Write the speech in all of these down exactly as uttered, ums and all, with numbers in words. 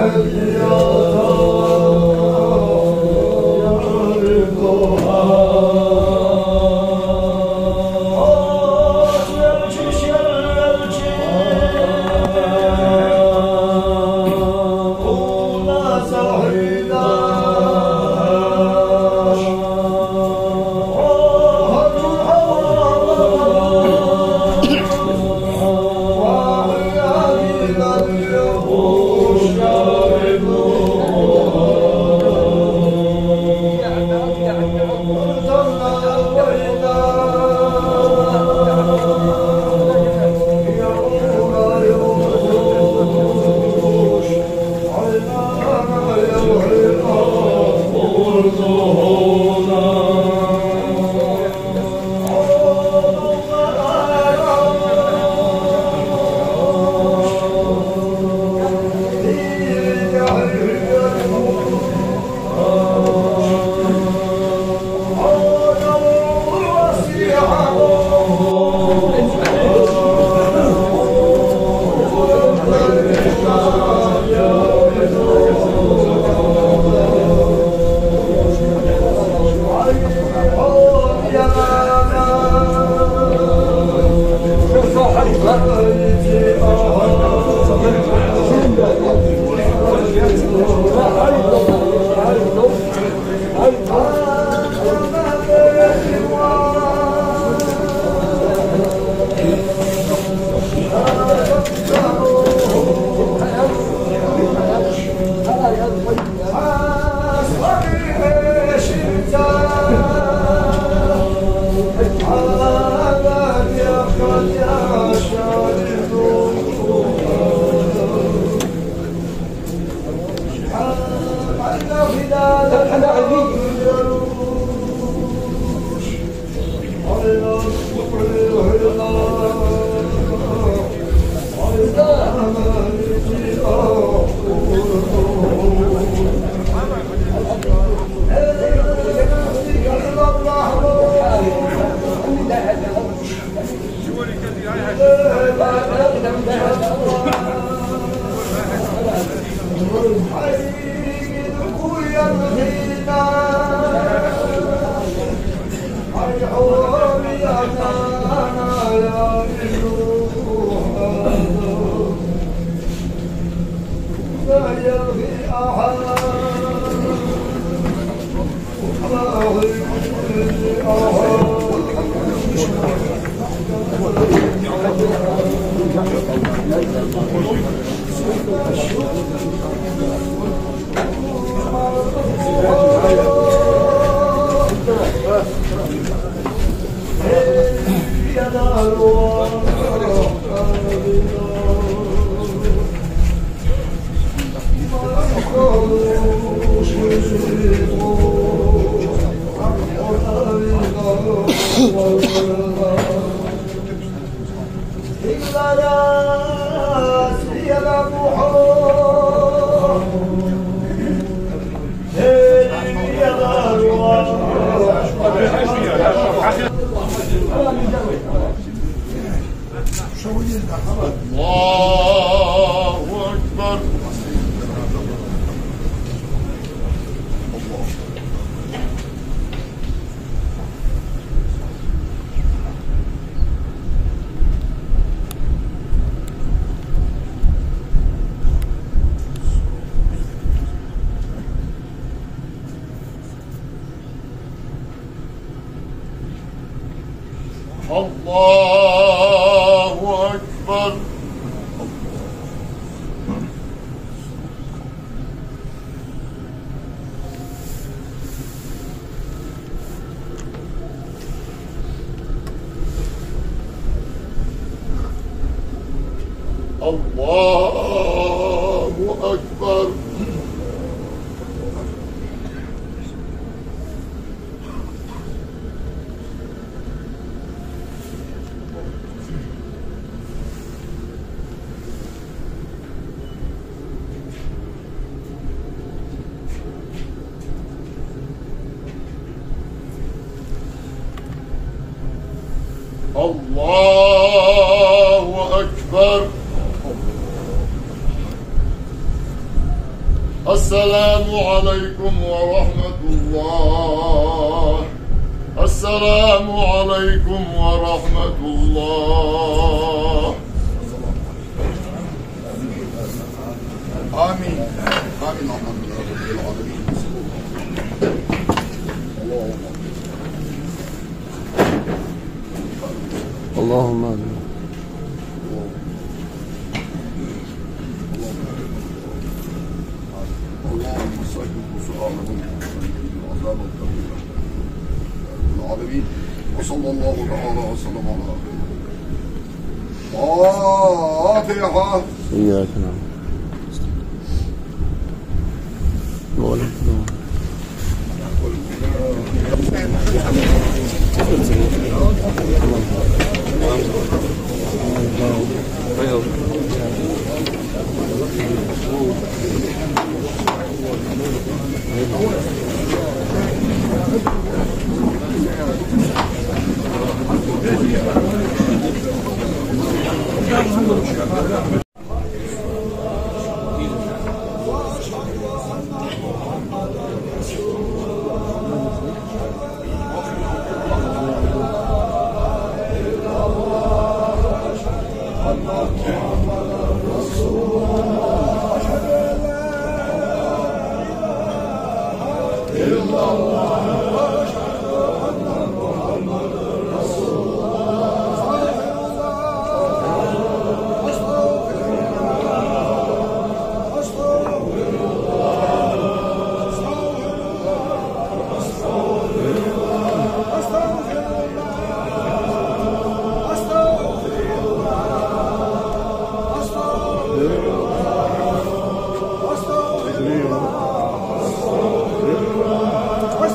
الله أكبر. الله أكبر. الله أكبر. الله أكبر. السلام عليكم ورحمة الله. السلام عليكم ورحمة الله. آمين. آمين. الحمد لله رب العالمين. اللهم آمين. اللهم سجب سؤالهم وعذاب القبر. العالمين. وصلى الله تعالى وسلم على خير. الفاتحة. إياك نعبد.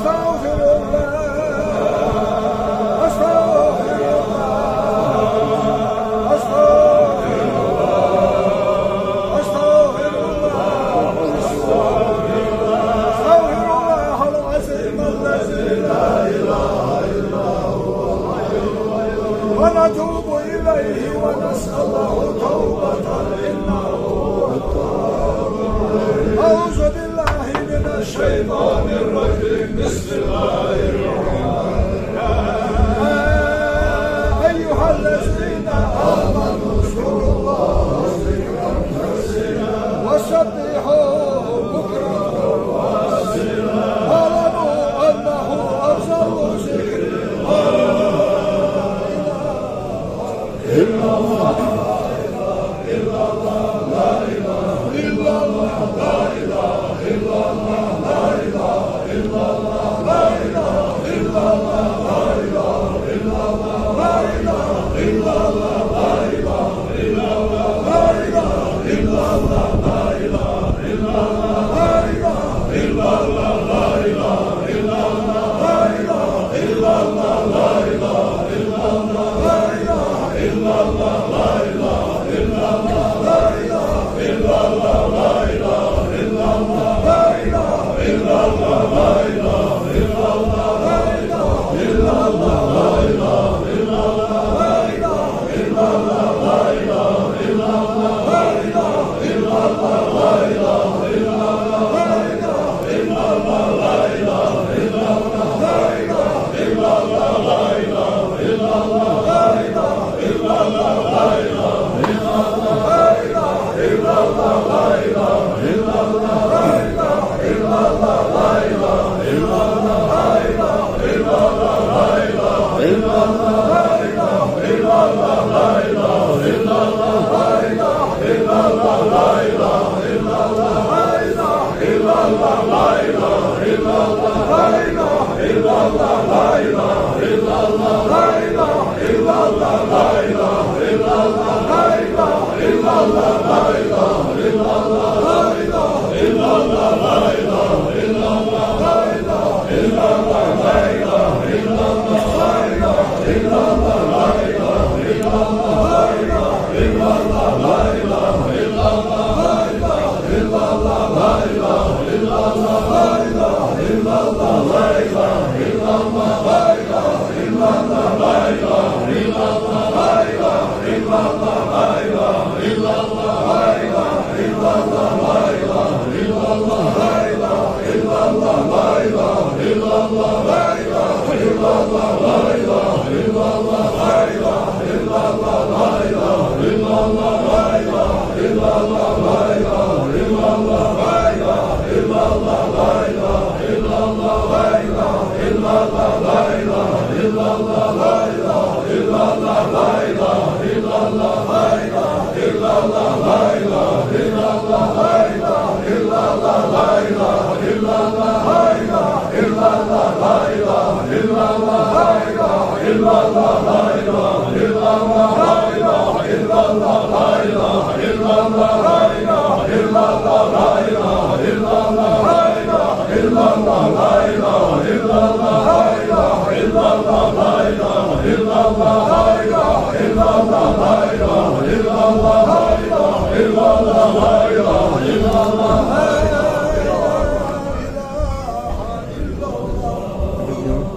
أستغفر الله العظيم الذي لا إله إلا هو الحي القيوم. ونتوب إليه ونسأله توبة إنه هو التواب الرحيم. أعوذ بالله من الشيطان الرجيم. بسم الله الرحمن الرحيم. يا أيها الذين آمنوا اذكروا الله ذكرا كثيرا وسبحوه بكرة وأصيلا. واعلموا أنه أفضل ذكر.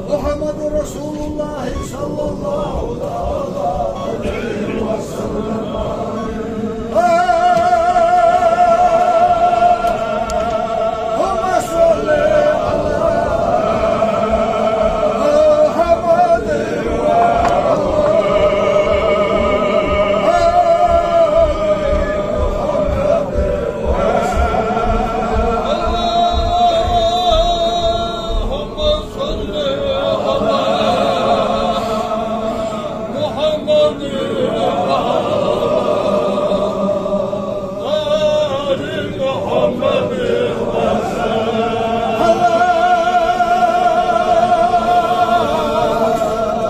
محمد رسول الله صلى الله عليه وسلم. اللهم صل على محمد وعلى آل محمد. اللهم صل على محمد وعلى آل محمد وسلم.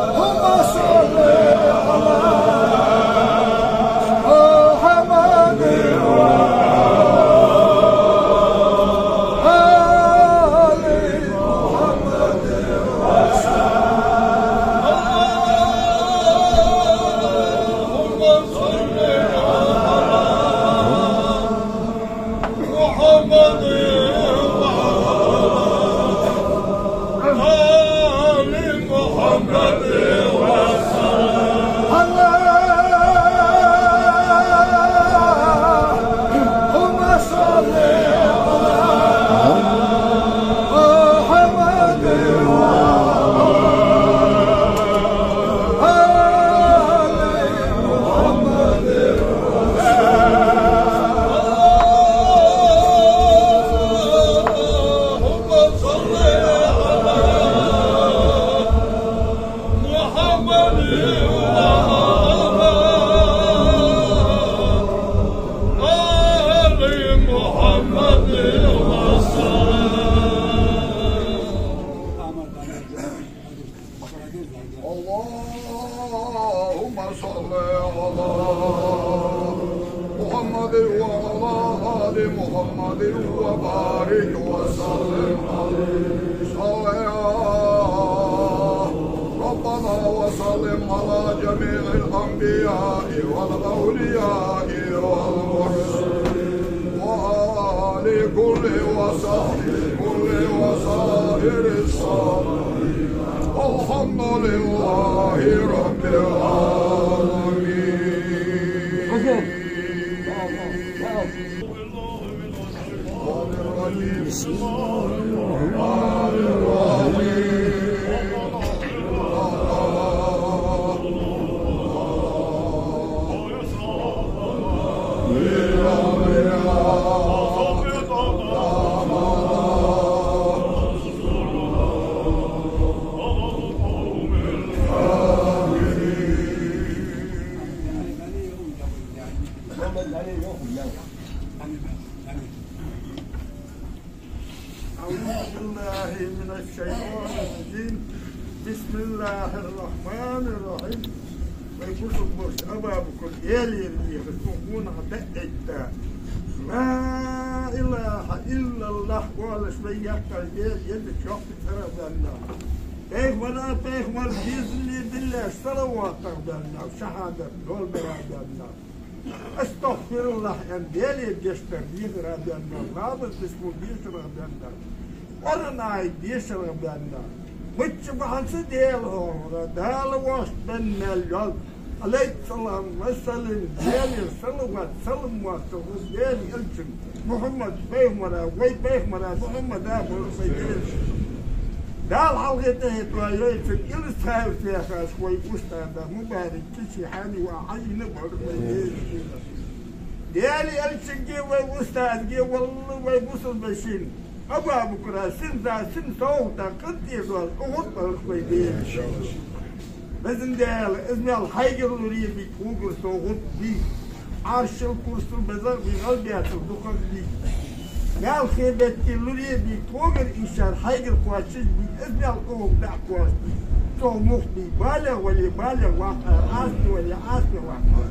اللهم صل على محمد وعلى آل محمد وسلم. اللهم صل على محمد وعلى آل محمد وسلم. اللهم صل على محمد وعلى آل محمد. اللهم صل على محمد وعلى آل محمد وسلم. اللهم صل على محمد وعلى آل محمد وبارك وسلم عليه. صل يا ربنا وسلم على جميع الأنبياء والأولياء والمرسلين وآل كل وصحب كل وسائر الصالحين. الحمد لله رب العالمين. بسم الله الرحمن الرحيم. أعوذ بالله من الشيطان الرجيم. بسم الله الرحمن الرحيم. Вай бусалба бола Абу-Бакр, Даьла лерхӀа, цун гонахьа даьӀийта. لا إله إلا الله оалаш вай яккхар Даьла елла чоахк цӀерах баьнна. Пайхамара, пайхамара безам биллаш салаватах баьнна, шахӀадат долбара баьнна. أستغفر الله аьнна, Даьлага гешт дар дехара баьнна, ламаз дешаш дешарах баьнна, Къуръан аят дешарах баьнна. Мичча бахьан ца Даьла хьоахавара, Дала воашта бенна мел йола. عليه الصلاة والسلام, Даьлера салават, салам-моаршал хилда Даьла элчанна, Мухьаммад пайхамара, вай пайхамара Мухьаммада бараш вай Даьла. Дала хьалхе тӀехье тоаяйта цун кӀира схьавар тӀехаш вай устаза Мубарак Киши хьани ва хьаийна бар вай Даьла. Даьла элчанга, вай устазага, валла вай бусалба вешийна, Абу-Бакра сина да, сина совгӀата кӀантӀера дола Ухьуд бар вай Даьла. Везан Даьла, из мел хьайгара луре бий тхогара совгӀат бий, Ӏаршал, курсал, безагӀа бий, гӀалбецал дукхагӀа бий. Мел хе бетта луре бий тхогара из шар хьайгара кхоачаш бий, из мел Ухьуд дӀакхоачаш бий. Цох мухь бий, балех вале балех ваккха, Ӏаса вале Ӏаса ваккха.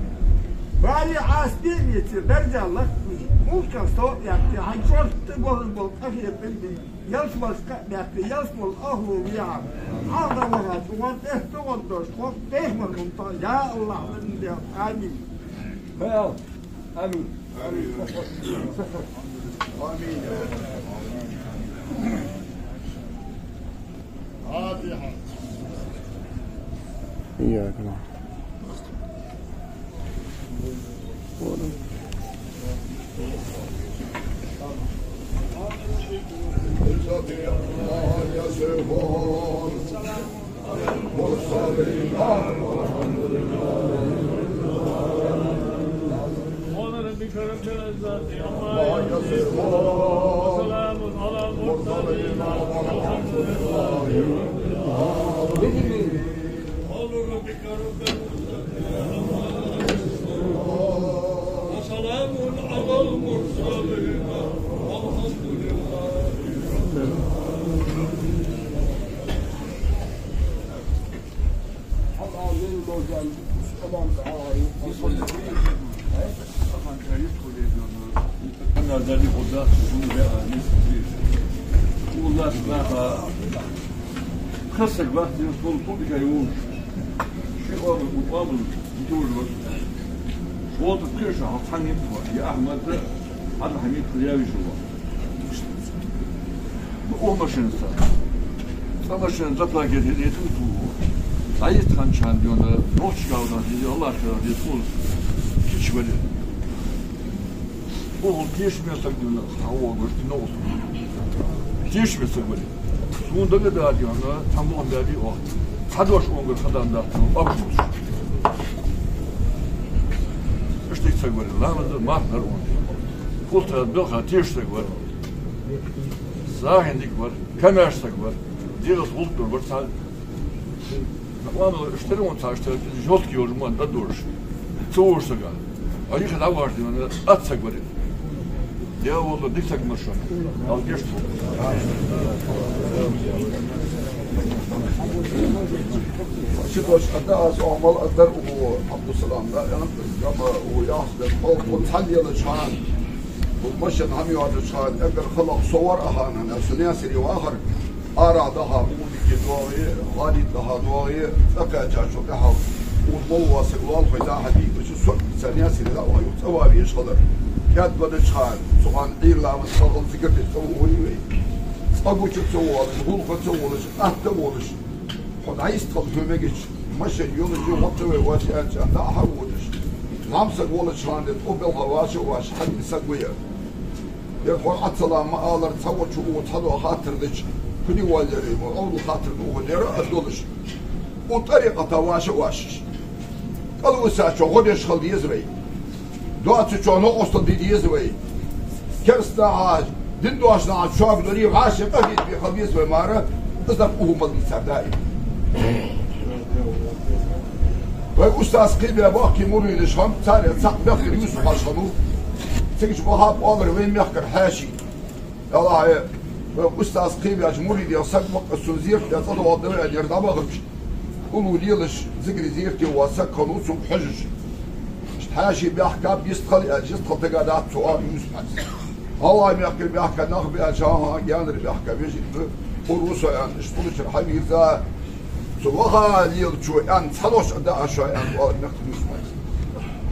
Бали Ӏаьсбе а беце, берза лакхве, мулках со а баьккхе, хьай чӀорта болаш бола къахетам бе, ялсмале кхаъ баьккхе, ялсмале охло ве Ӏа. Хьалха вахача ван тӀехьа тӀагӀоргдош, хӀокху тайпан мунтагӀа, я АллахӀ, везан Дела. Амин. Амин. Амин. Фатихьа. إياك نعبد. سبحان ربك رب العزة عما يصفون. وسلام على المرسلين والحمد لله رب العالمين. سبحان ربك رب العزة عما يصفون. وسلام على المرسلين والحمد لله رب العالمين. Оха машина ца. Цкъа машина заплатить дӀаэттача хана, дена, нохчашка дӀа деза, Аллахьа деза, кхы кийча вале. Оха тешаме саг, дена, хьавогаш, дена, оха. Тешаме саг вале. Сона дагадоагӀа, дена, цхьа мохк баьбий оха. Цхьа дош онгар хадан дац, обжулаш. Иштта саг вар, ламаз, марха дар он. Пултра белха теша саг вар. СагӀийна дика вар, комаьрша саг вар. ДегӀаца гӀулакх дер вар цхьа. Накъамала иштта он цхьа иштта жёсткий йолаш ма дадораш. Ца вожаш сага. А йиха дӀаважа, дена, атта саг вар. Я АллахӀ, дика саг мара шоана. Дала гешт долда. Ши дош а да аз, Ӏамал а дар у, Ӏабдуссалам, да, я, гама у яхь дар, хьо, хьо цхьана лелача хана, хьо машен хӀама йоацача хана, эггара хала со вар а хьона, со Наьсаре вахар, ара даха, Муъминга догӀий, Халида даха догӀий, цӀа кхаьчачул тӀехьагӀа, укх молла вола саг лоалахой даха дийхача, со ца Наьсаре дӀа а ваха, юха цӀа ван везаш хилар. Кхаьдда вадача хана, цу хана Ӏуйра ламаза хьалха зикар деш цӀа вахарий вай. Цкъа гуча ца волаш, гӀулакха ца волаш, атта волаш. Хьо дӀайистхила хьо мегача, машен йолаш, гӀо ца вай вац аьнна, дӀа а хьа а водаш. Зама саг волча хана, де тӀо белха ваша а ваш, хьадина саг вай. Ер хьо Ӏа салам ма аллара, цхьа волча укхо цхьа дола хаттар дича, куди валлера, ма Ӏовдал хаттар да укхо дера а долаш. Укх тӀарикъата ваша а вашаш. КӀалвисачоа гӀо деш хила деза вай. Доацачоа новкъостал де деза вай. Кераста наха, дин доацача наха чӀоагӀдолаш, гӀаший къахетаме хила веза вай мара, из дар укхо мел дийцар даим. Вай устаз кхебаь боккхий мурдаш хиннаб, царех цхьаъ Мехкара Юсуп-Хьажа хиннав. Цига чу бахаб оалар вай мехкара хьаьший. Далахьа, вай устаз кхебаьча мурдех саг ма-кх, цунна зерат даь цӀа догӀа да вай аьнна, ер дӀабахаргболаш, уллув лелаш, зигаре зерате вола саг хиннав цунга хьожаш. Иштта хьаьший баьхкаб, йистхила аьлча, йистхила тага дац цо, оал Юсуп-Хьажас. ГӀалгӀай мехкара баьхка нах ба аьлча, хӀа-хӀа, гаьнара баьхка вежарий ба, ур ва со аьнна, иштта уллачура хьавийрза. Цу ваха лелачо аьнна, цхьа дош а даа шоана, аьнна, оал Мехкара Юсуп-Хьажас.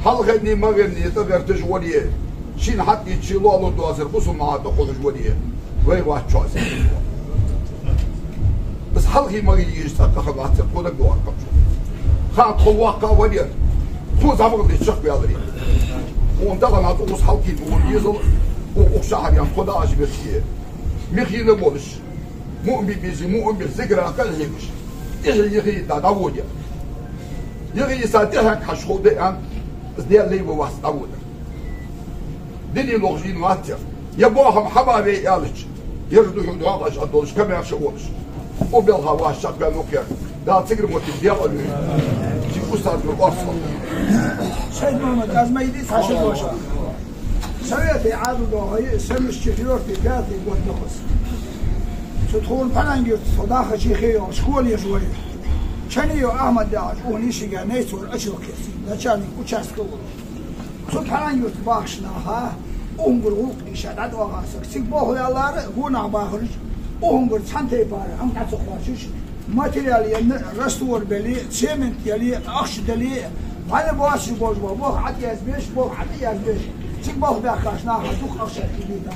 Хьалхарнеи могӀарнеи тӀаберташ вале, шийна хьатӀаийцача лоалуш доацар бусалба наха тӀакхухьаш вале, вай вац чу из. Из хьалхе могӀа йийзаш цӀа кхаьхар вацар, тхо дагадоагӀар кхачо. Ха тхо воккха вале, тхо зӀамагӀа деш чакхваьлар. Тхона тахан а тӀа укхаза хьалкхийна вон дезал, укх шахьаре тхо дагӀаш верг. Михийна болаш, муъмин безе, муъмин безе, зигарах кӀалхьегаш, тӀехье йихийта дӀаводе. Йихийса тӀехьег хьажа ховда аьнна, из Даьла лай ва вац дӀаводар. Дине лохаш дийна вац ер. Ер бохам хьабаьб аьлча, ераш да хьона догӀаш а долаш, комаьрша а волаш. Укх белха ваш чакхваьнна ва-кх ер. Дала цигара моттиг декъала йойла. Ший устазгара орцахьалда. Сайд-Мухьаммад, аз ма йиди, цхьа ши дош. Советий Ӏаьдал догӀий, семьдесят четвёртый, пятый год да-кх из. Цу тхона Панангерта тхо дахача хана йола школа еш вар. Чанийов Ахьмад яхача, укхун йишийга Найцвар Ачалкхес, начальник участка вар. Цу Пхьаран-Юрта бахача наха, укхунгара гӀулакх иштта дӀадоагӀа саг. Цига болх баьлар, гонахьа бахараш, укхунгара цхьан тайпара хӀама дӀа ца кхоачаш, материал енна, раствор беле, цемент еле, ахча деле, бӀаьнна боацаш болаш бола болх ӀотӀаязбеш, болх ӀотӀаязбеш, цига болх баьхкача наха дукха ахча кхийдийта.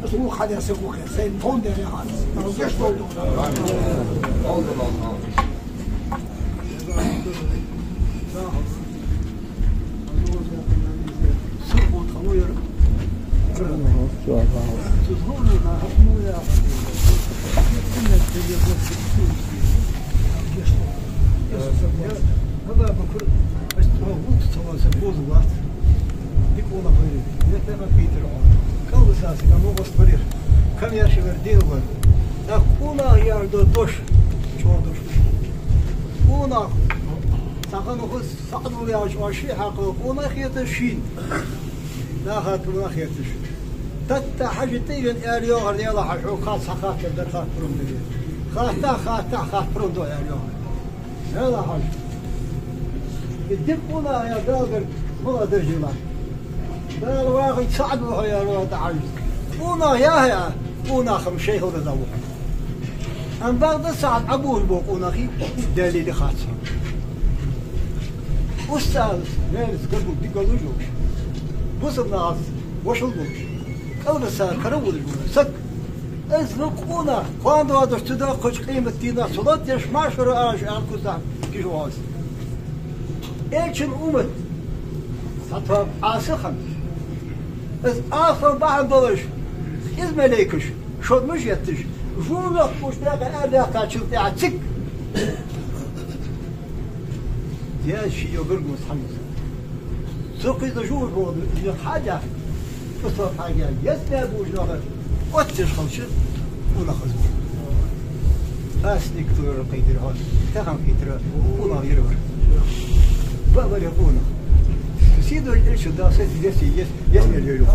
Аса гӀулакх хьадаь саг ва-кх, сайна тхона даьр яхар. Дала гешт долда. Дика къонах вар. Вай тӀехьа Питер хьо. Калгаса сага могаш барир. Кам яхаш вар дийна вар. ТӀаккха къонах яр до дош. ЧӀоагӀа дош. Къонах. Цхьа хана хӀуз сакъдал яш оаш ши хьакъал къонах хеташ шийна. Наха къонах хеташ. Татта хьажа тӀайвен аьле йоагӀар Даьла хьажа, хьо кхаца хьа хаттар дар хаттарун дагар. Хатта, хатта, хаттарун до аьле йоагӀар. Даьла хьажа. Из дика къонах яр Даьлагара мала даржийла. Дала вахийта сагӀа духьа яр ва тӀа хьажа. Къонах яхьа, къонах-м шайхал даза вухьа. Ам бакъда сагӀа Ӏабур бо къонахи, Даьледи хаца. Устаз, мелис габу дика лужу. Бусалба нахаца вошал луш. Калгаса кара вулаш вуна саг. Из ва къонах, кхоана доадаш цу даккхача къематдийнахьа цу латта еш машара аш аьлкхузахь кижа ваз. Элчан уммат, сатоаб Ӏаса хана. Из Ӏаса бахьан долаш, из малейкаш, шо муж етташ, жувнах уж дакъа аьрдаьккхачул тӀехьа циг. Дез ши йогар гус хьанна. Цу кхиза жугӀур бола, из хьадя, цу со хьадя, еза бе бужа ногӀа, оттеш халча, уна хаза. Ас ник тура кхийдир хьо, тахан кхитра, уна гӀирвар. Ба баре уна. Сидой Эльча да, се дидеси ес, ес не лелю.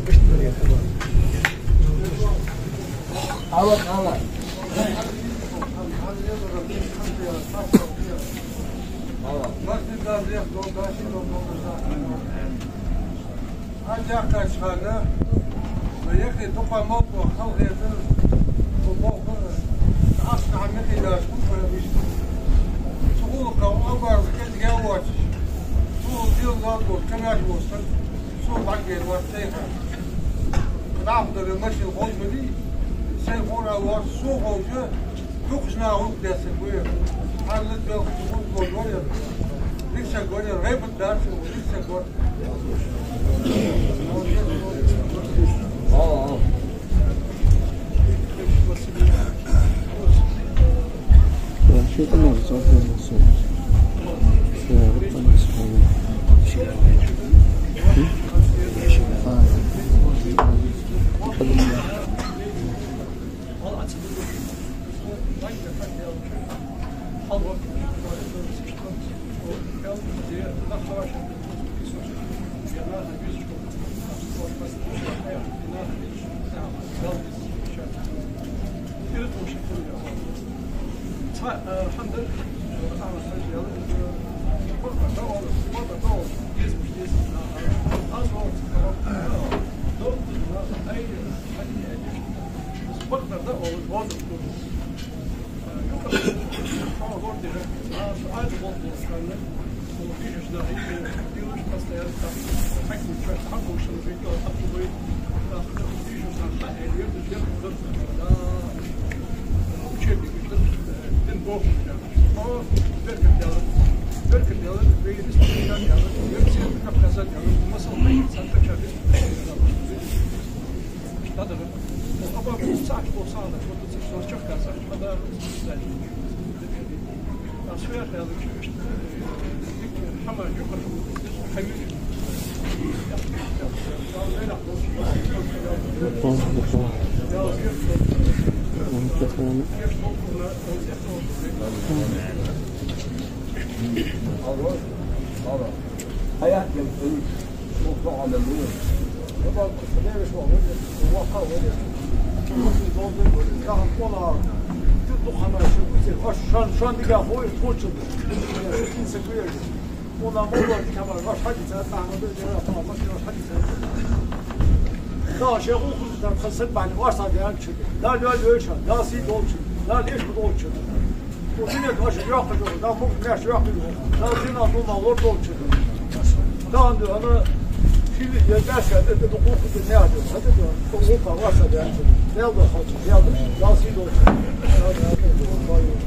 Кышт баре хала. Ала, ала. Хьаджахкаш хана, ма яхи дукха молко халгӀетар, бо болхар, Ӏаш хьа михилаш хӀума виш. Цу гӀулакха Ӏобарза кӀезига воацаш, цу дил лалбо, канаш воцар, цу бӀаргер вац цайха. ДӀахо дара машин ховш вали, сай хӀора воц, цу ховш, дукхача наха гӀулакх деш саг вар. Хьалла белхаш гӀулакх гор вар яр. Дика саг вар яр, гӀайбат дац, дика саг вар. Вон а молла кхабар, ваш хьадиса, тахана да, дера, фа, машина ваш хьадиса. Да, шех ухуз дар, хасан бани, ваш са дян чу. Да, да, да, ша, да, си долчу. Да, леш долчу. О, динек аша яхка жо, да, мук мяш яхка жо. Да, зина дума лор долчу. Да, ан, ана, шили, я, да, ша, да, да, ухуз да, да, да, да, ухуз да, ваш са дян чу. Дел да, хачу, дел да, да, си долчу. Да, да, да, да, да.